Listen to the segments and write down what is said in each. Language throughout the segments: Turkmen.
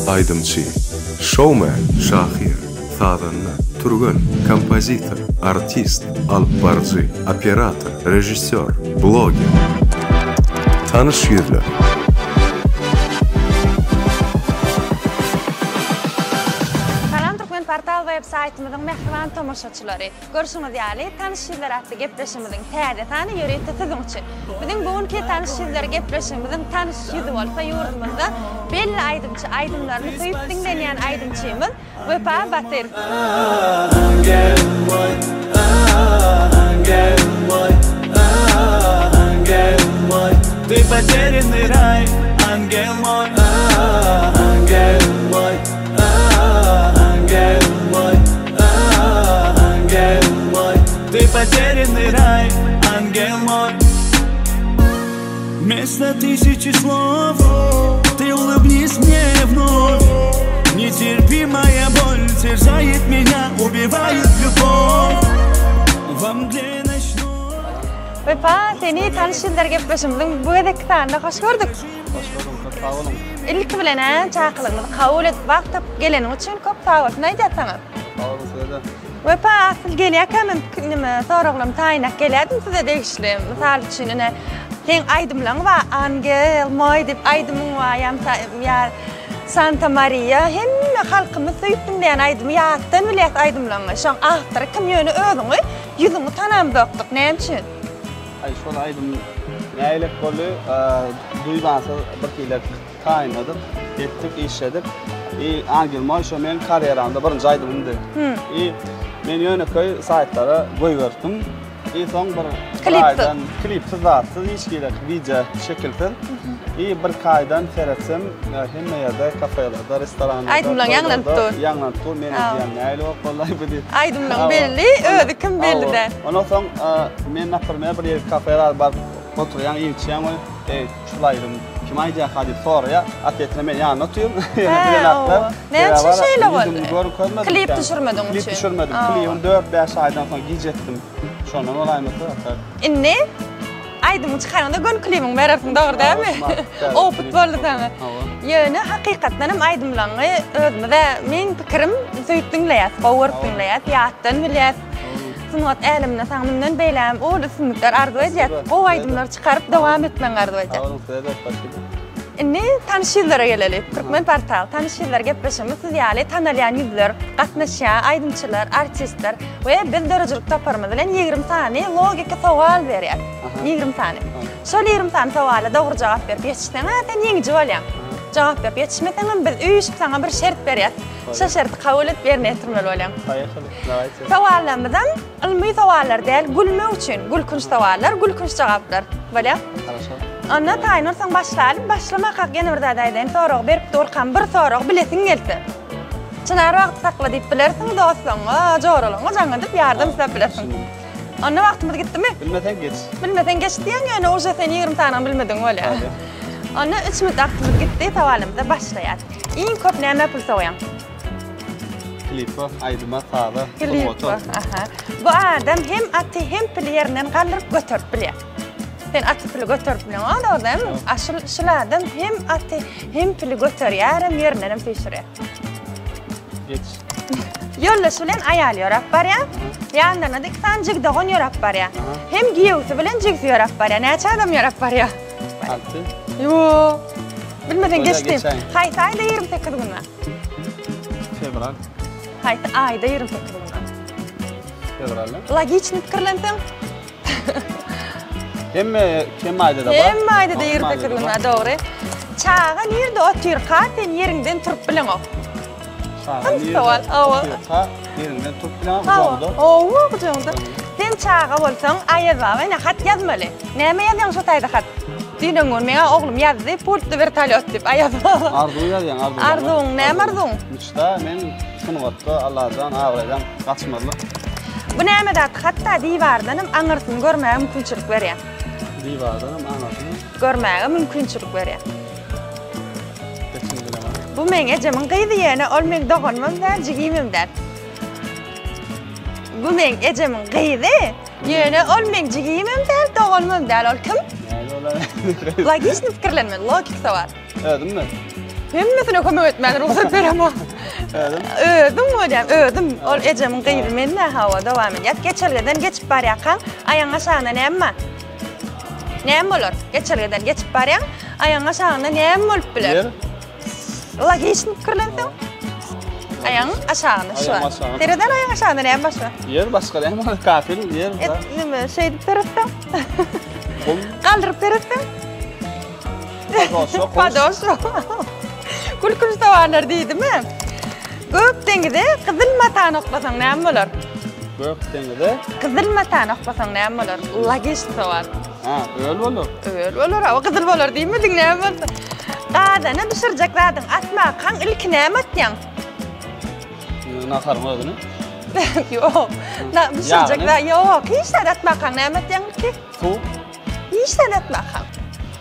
Aýdymçy, şoumen, şahyr, sazanda, türgen, kompozitor, artist, alypbaryjy, operator, režissýor, bloger. Tanyş ýüzler. Salam Türkmenportal web saýtymyzyň mähriban tomaşaçylary! Görşüňiz ýaly, Tanyş ýüzler atly gepleşigimiziň täze sany ýörite siziň üçin. Biziň bu günki Tanyş ýüzler gepleşigimiziň tanyş ýüzi bolsa ýurdumyzda belli aýdymçy, aýdymlaryny söýüp diňlenýän aýdymçymyz Wepa Batyr. Вместо тысячи слов Ты улыбнись мне вновь Нетерпимая боль терзает меня, убивает любовь Во мгле ночной Wepa, seni tanyş ýüzler gepleşigimiziň bu gezekki sanynda hoş gördük. Hoş gördüm, köp sag boluň. Ilki bilen-ä çakylygymyzy kabul edip wagt tapyp geleniň üçin köp sag bolsun aýdýas saňa. Sag boluň size-de. Wepa, asyl gelýärkä men nime soraglarymy taýynlap gelýärdim size degişli. Mysal üçin ine seň aýdymlaň bar Angel moý diýip aýdymyň bar ýa ýa Santa Maria hemme halkymyz söýüp diňleýän aýdymy ýatdan bilýäs aýdymlaňy. Şoň awtory kim ýöne özüňi ýüzüňi tanamzokdyk näme üçin? Aý şol aýdym nägilek boldy duýdansyz bir hile taýynladyk, etdik, işledik. I Angel moý şo meň karýeramda birinji aýdymymdy. I men ýönekeý saýtlara goýberdim. I soň bir Klipsiz. Klipsiz zatsyz hiç hili wideo şekilsiz. I bir aýdan seretsem hemme ýerde kafelerde, restoranlarda Aýdymlaň ýaňlanyp dur. Ýaňlanyp dur. Men diýýän nähili bolup boldy bu diýip. Aýdymlaň belli, özi kim belli däl. Ondan soň men naprmer bir ýere kafeýa baryp oturýan, iýip içýän we eý şul aýdym kim aýdýarka diýip soraýar. Otwetine men ýanynda otyryn. Ýöne bilenoklar. Näme üçin şeýle boldy? Ýüzümi Klip düşürmediň üçin. Klip düşürmedim. Klibini 4-5 aýdan soň giç etdim. Şondan bolaýmasa. Indi aýdymy çykaranda göni klibiňi berersiň, dogry dälmi? Opyt boldy saňa. Ýöne hakykatdan hem aýdymlaryňy özümiz-ä meň pikirim söýüp diňleýäs, gowy görüp diňleýäs, ýatdan bilýäs. Sungat äleminde saňa mundan beýlägem uly üstünlikler arzuw edýäs. Gowy aýdymlar çykaryp dowam etmegiňi arzuw edýäs. Sag boluň size-de spasiba. Indi tanyş ýüzlere geleli. Türkmen portal tanyş ýüzler gepleşigimiz siz ýaly tanalýan ýüzler gatnaşýar, aýdymçylar, artistler we biz döredijilik toparymyz bilen 20 sany logiki sowal berýäs. 20 sany. Şol 20 sany sowala dogry jogap berip ýetişseň-ä sen ýeňiji bolýaň. Jogap berip ýetişmeseňem biz üýşüp saňa bir şert berýäs. Şo şerti kabul edip ýerine ýetirmeli bolýaň. Poýehali, dawayte. Sowallarymyzam Ylmy sowallar däl, gülmek üçin gülkünç sowallar, gülkünç jogaplar. Bolýa? Haraşo. Onda taýyn bolsaň başlaly. Başlamakak ýene bir zat aýdaýyn, soragy berip durkam bir sorag bilesiň gelse. Çynar wagty sakla diýip bilersiň, dostlaryňa, joralaryňa jaň edip ýardam isläp bilersiň. Onda wagtymyz gitdimi? Bilmeseň geç. Bilmeseň geç diýýäň, ýöne uje sen 20 sanyny bilmediň bolýa. Onda 3 minut wagtymyz gitdi, sowalymyza başlaýas. Iň köp nämä pul sowýaň? Klipa, aýdyma, saza, Klipa, aha. Bu adam hem aty, hem pili ýerinden galdyryp göterip bilýär. Sen aty pili göterip bileňok dogry dälmi? A şul şul adam hem aty, hem pili göterýär, hem ýerinden hem süýşürýär. Geç. Ýoldaşy bilen aýaly ýöräp barýar. Ýanlarynda-da iki sany jigi dogan ýöräp barýar. Hem giýewsi bilen jigisi ýöräp barýar. Näçe adam ýöräp barýar? Alty. Ýok. Bilmeseň geç diýip. Haýsy aýda 28 gün bar? Fewral. Haýsy aýda 28 gün bar? Fewralda. Logiçni pikirlenseň. Hemme hemme aýda da bar. Hemme aýda da 28 gün bar, dogry. Çaga nirde otyrka sen ýeriňden turup bileňok. Çaga nirde otyrka ýeriňden turup bileňok, gujagyňda. Hawa, gujagyňda. Sen çaga bolsaň, Aýaz baba ine hat ýazmaly. Näme ýazýaň şo taýda hat? Düýn öňňün meňe oglum ýazdy, pultly wertolýot diýip, Aýaz baba. Arzuw ýazýaň, arzuw. Arzuwyň, näme arzuwyň? Miçda, men sungatda Allajan abraýdan gaçmazlyk. Bu näme zat? Hatda diwardanam aňyrsyny görmäge mümkinçilik berýär. Diwardanam aňyrsyny? Görmäge mümkinçilik berýär. Bu meň ejemiň gyzy ýöne ol meň doganymam däl, jigimem däl. Bu meň ejemiň gyzy, ýöne ol meň jigimem däl, doganymam däl. Ol kim? Näme olar? Logiçni pikirlenmeli, logik sowal. Özümmi? Hemmesine kömek etmäne rugsat beremok. Özüm. Özüm bolýan, özüm. Ol ejemiň gyzy men-dä, hawa, dowam edýäs. Geçelgeden geçip barýarkaň, aýagyň aşagynda näme bar? Näme bolar? Geçelgeden geçip barýaň, aýagyň aşagynda näme bolup biler? Ýer. Logiçny pikirlenseň. Aýagyň aşagynda şu Aýagyň bar. aşagynda. Sereden aýagyň aşagynda näme bar şu? Ýer başga näme bar? Kafir ýer. Et, nime, şeýdip seretseň. Gum. Galdyryp seretseň. Padoşwa. Padoşwa. Gülkünç sowallar diýdimi? Gök deňize gyzyl matany oklasaň näme bolar? Gök deňize gyzyl matany oklasaň näme bolar? Logiçny sowal. Ha, öl bolar. Öl bolar, awa gyzyl bolar diýmediň näme bolsa. Gazana bişirjek zadyň atmakaň ilki näme atýaň? Naharyň özüni. Ýok. Na bişirjek zat ýok. Hiç zat atmakaň näme atýaň ilki? Suw. Hiç zat atmakaň.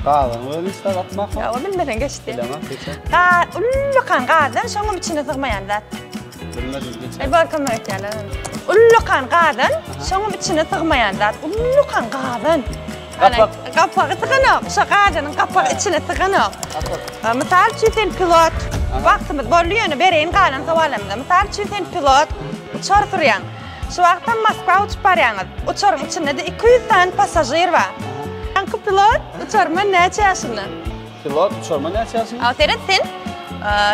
Gazan özüni hiç zat atmakaň. Ýa, bilmeseň geçdi. Bilemok, geçer. Ga, ullakan gazan şoňam içine sygmaýan zat. Bilmedim, geçer. Aý, bar kömek etýärler. Ullakan gazan, şoňam içine sygmaýan zat. Ullakan gazan. Gapak. Gapagy syganok. Şo gazanyň gapagy içine syganok. Gapak. Mysal üçin sen pilot. Wagtymyz boldy ýöne bereýin galan sowalymyza. Mysal üçin sen pilot, uçar sürýäň. Şu wagtam Moskwa uçup barýaňyz. Uçaryň içinde-de 200 sany passažir bar. Ýaňky pilot uçarman näçe ýaşynda? Pilot uçarman näçe ýaşynda? A seret sen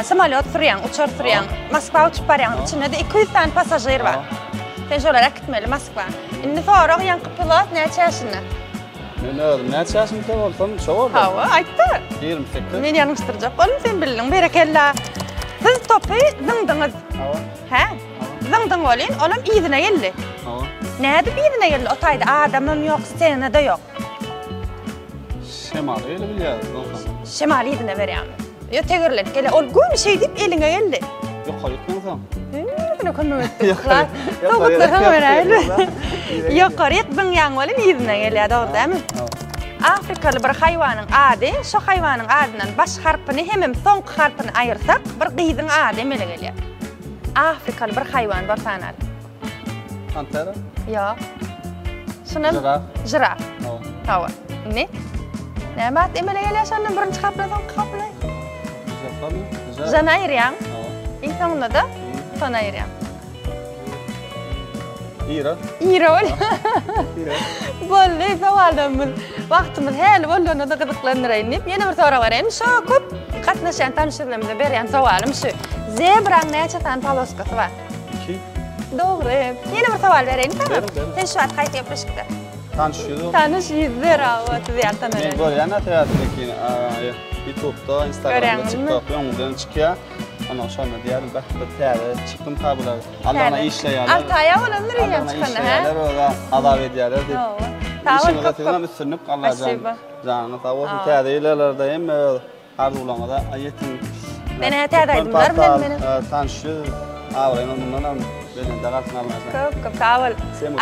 samolýot sürýäň, uçar sürýäň. Moskwa uçup barýaň, içinde-de 200 sany passažir bar. Sen şolary äkitmeli Moskwa. Indi sorag ýaňky pilot näçe ýaşynda? Men özüm näçe ýaşymda bolsam şo boldy. Hawa, aýtda. 28. Men ýalňyşdyrjak boldum, sen bildiň. Berekella. Siz topy zyňdyňyz. Hawa. Hä? Zyňdyň welin, olam yzyna geldi. Hawa. Nädip yzyna geldi? O taýda adamam ýok, scena-da ýok. Şemaly öýle bilýär, zyňsaň. Şemaly yzyna berýärmi? Ýo, tegerlenip gelýär. Ol göni şeýdip eliňe geldi. Ýokaryk zyňsaň. Hemmesine kömek etdik. Yhlas. Sowgatlar saňa beräýeli. Ýokaryk zyňýaň welin yzyna gelýär, dogry dälmi? Afrikaly bir haýwanyň ady, şo haýwanyň adyndan baş harpyny hemem soňky harpyny aýyrsak, bir gyzyň ady emele gelýär. Afrikaly bir haýwan bor sanaly. Pantera? Ýok. Şunam Žiraf. Žiraf. Hawa. Hawa. Indi näme at emele gelýär şondan birinji harpdan soňky harpyny? Žirafamy? Žiraf. Žany aýyrýaň. Hawa. Iň soňunda-da sony aýyrýaň. Ira. Ira bol. Ira. Boldy, sowallarymyz. Wagtymyz häli boldy, onda-da gyzyklandyraýyn diýip, ýene bir sorag bereýin. Şo köp gatnaşýan tanyşlarymyza berýän sowalym şu. Zebraň näçe sany poloskasy bar? 2. Dogry. Ýene bir sowal bereýin saňa. Beriň, beriň. Sen şu wagt haýsy gepleşikde? Tanyş ýüz. Tanyş ýüzler, hawa, siz ýaly tanaýan. Men görýän näträdäki, YouTube'da, Instagramda, Görýäňizmi? TikTok'da öňüňden çykýar. Ana şonda diýýärdim, bäh, bir täze çykdym ta bular. Allana işleýärler. Alty aýa bolandyr eýýäm çykanyna, hä? Allana işleýärler, oza azap edýärler diýip. Hawa. Sag bol, Işiňize köp sizem köp. üstünlik, Allajan Spasiba. janyňyz sag bolsun. Täze ýyllarda hemme öz arzuwlaryňyza ýetiň. Men-ä täze aýdymlar bilen meni. Tanyş ýüz abraýyňyz mundanam belende galsyn Allajan. Köp köp sag bol.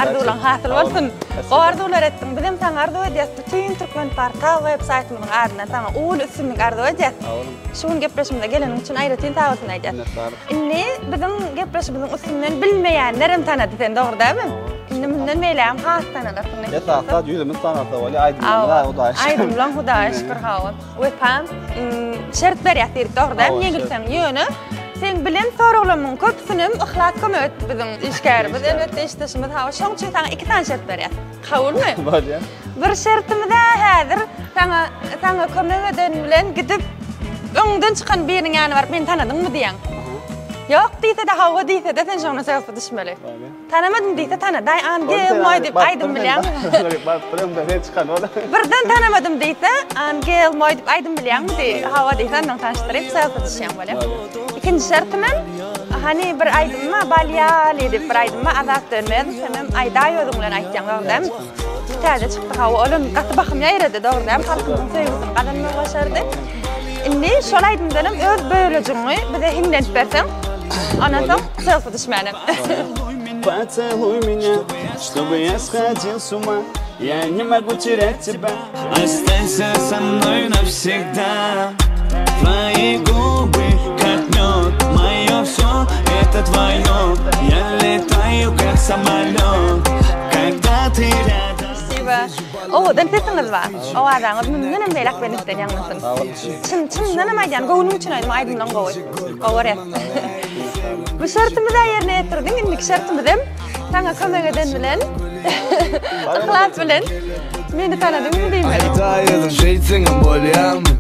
Arzuwlaň hasyl bolsun. Gowy arzuwlar etdiň. Bizem saňa arzuw edýäs. Bütin Türkmenportal web saýtymyzyň adyndan saňa uly üstünlik arzuw edýäs. Sag boluň. Şu gün gepleşigimize geleniň üçin aýratyn sag bolsun aýdýas. Minnetdarlyk. Indi biziň gepleşigimiziň üstünden bilmeýänlerem tanady seni, dogry dälmi? Indi mundan beýlägem has tanalarsyň nesip bolsa. Esasy zat ýüzümiz tanalsa bolýar, aýdymlarymyz-a Hudaýa şükür. Aýdymlaň Hudaýa şükür hawa. Wepa, şert berýäs diýdik, dogry dälmi? Ýeňilseň, ýöne seň bilen soraglamyň köpüsinem Yhlas kömek etdi biziň işgärimiz, elbetde işdeşimiz hawa. Şoň üçin saňa iki sany şert berýäs. Kabulmy? Bolýar. Bir şertimiz-ä häzir saňa saňa kömek eden bilen gidip öňüňden çykan biriniň ýanyna baryp meni tanadyňmy diýýäň. Ýok diýse-de hawa diýse-de sen şoňa selfie düşmeli. Tanamadym diýse tanadaý Angel moý diýip aýdym bilýäňmi? Baryp öňden sen çykan bol. Birden tanamadym diýse Angel moý diýip aýdym bilýäňmi diý. Hawa diýse ondan tanyşdyryp selfie düşýäň bolýar. Ikinji şertimem hany bir aýdym bar Balýaly diýip bir aýdym bar Azat Dönmezow senem aýdaý özüň bilen aýtýaň dogry dälmi? Täze çykdy hawa olam gaty bahym ýaýrady dogry dälmi halkymyzyň söýgüsini gazanmagy başardy. Indi şol aýdymdanam öz bölejigiňi bize hiňlenip berseň ondan soň selfie düşmäne. Поцелуй меня, чтобы я сходил с ума Я не могу терять тебя Останься со мной навсегда Твои губы как мед Мое все это твое Я летаю как самолет Когда ты рядом Спасибо. Owadan sesiňiz bar. Owazaňyz mundanam beýläk belentden ýaňlansyn. Çyn, çyndanam aýdýan, göwnüň üçin aýdym, aýdymlaň gowy. Gowy görýäs. Bu şertimizi ýerine ýetirdiň, indiki şertimizem saňa kömek eden bilen, yhlas bilen meni tanadyňmy diýmeli. Aýdaýalyň şeýtseňem bolýamy?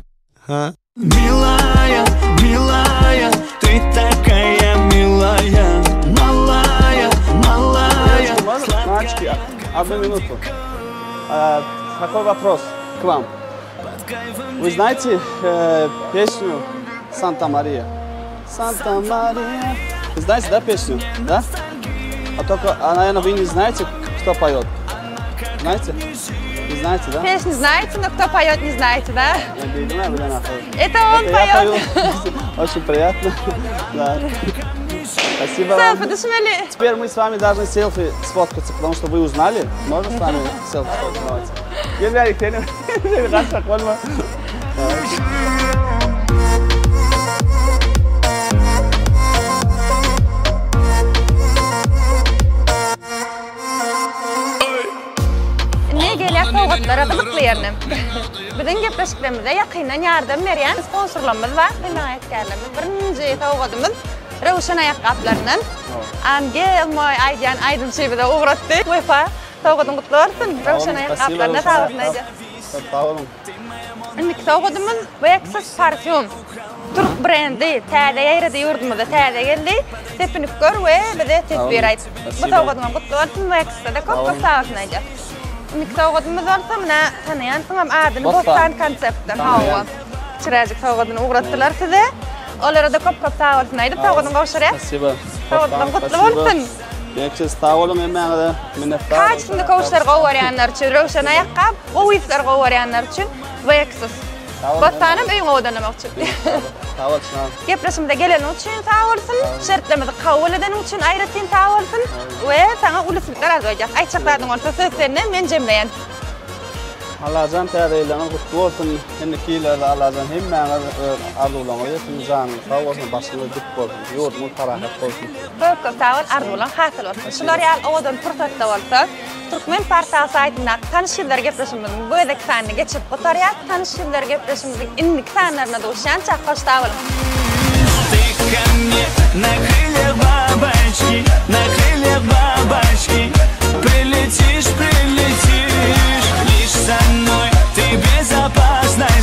Ha? Милая, милая, ты такая милая, малая, малая. Мальчики, одну минуту. А, Такой вопрос к вам. Вы знаете э, песню Санта-Мария? Санта-Мария. Вы знаете, да, песню? Да? А только, а, наверное, вы не знаете, кто поет. Знаете? Не знаете, да? Песню знаете, но кто поет, не знаете, да? Я bildim, bilen Это он Это я поет. пою. Очень приятно. Да. Спасибо вам. Selfie düşmeli. Теперь мы с вами должны селфи сфоткаться, потому что вы узнали. Можно с вами селфи сфоткаться? Gel gel seni. Seni kaçak bolma. Давайте. Indi gelýär sowgatlara gyzykly ýerine. Biziň gepleşiklerimize ýakyndan ýardam berýän sponsorlarymyz bar, hemaýatkärlerimiz. Birinji sowgadymyz Röwşen aýakgaplaryndan. Angel moý aýdýan aýdymçy bize ugratdy. Wepa, sowgadyň gutly bolsun. Röwşen aýakgaplaryna sag bolsun aýdýar. Sag boluň. Indiki sowgadymyz Vexus parfýum. Türk brendi täze ýaýrady ýurdumyza täze geldi. Sepinip gör we bize teswir aýt. Bu sowgadyňam gutly bolsun Vexusa-da köp köp sag bolsun aýdýar. Indiki sowgadymyz bolsa muna tanaýansyňam adyny Bossan konseptden hawa. Kiçiräjik sowgadyny ugratdylar size. Olara-da köp köp sag bolsun aýdyp sowgadyny gowşurýas. Spasibo. Sowgadyň gutly bolsun. Berekella sag boluň hemmäňize. Minnetdar. Kaçsyny köwüşler gowy görýänler üçin Röwşen aýakgap, gowy yslar gowy görýänler üçin Vexus. Bossanam öýüňi owadanlamak üçin. Sag bol Çynar. Gepleşigimize geleniň üçin sag bolsun. Şertlerimizi kabul edeniň üçin aýratyn sag bolsun. We saňa uly üstünlikler arzuw edýäs. Aýtjak zadyň bolsa söz sende, men jemleýän. Allajan täze ýylyňyz gutly bolsun. Indiki ýyllarda Allajan hemmäňiz öz arzuwlaryňyza ýetin, janyňyz sag bolsun, başyňyz dik bolsun, ýurduňyz parahat bolsun. Köp köp sag bol, arzuwlaň hasyl bolsun. Şular ýaly owadan pursatda bolsa, Turkmen portal saýtyndaky Tanyş ýüzler gepleşigimiziň bu gezekki sanyny geçirip gutarýas. Tanyş ýüzler gepleşigimiziň indiki sanlaryna duşýança hoş sag boluň! Ты ко мне на.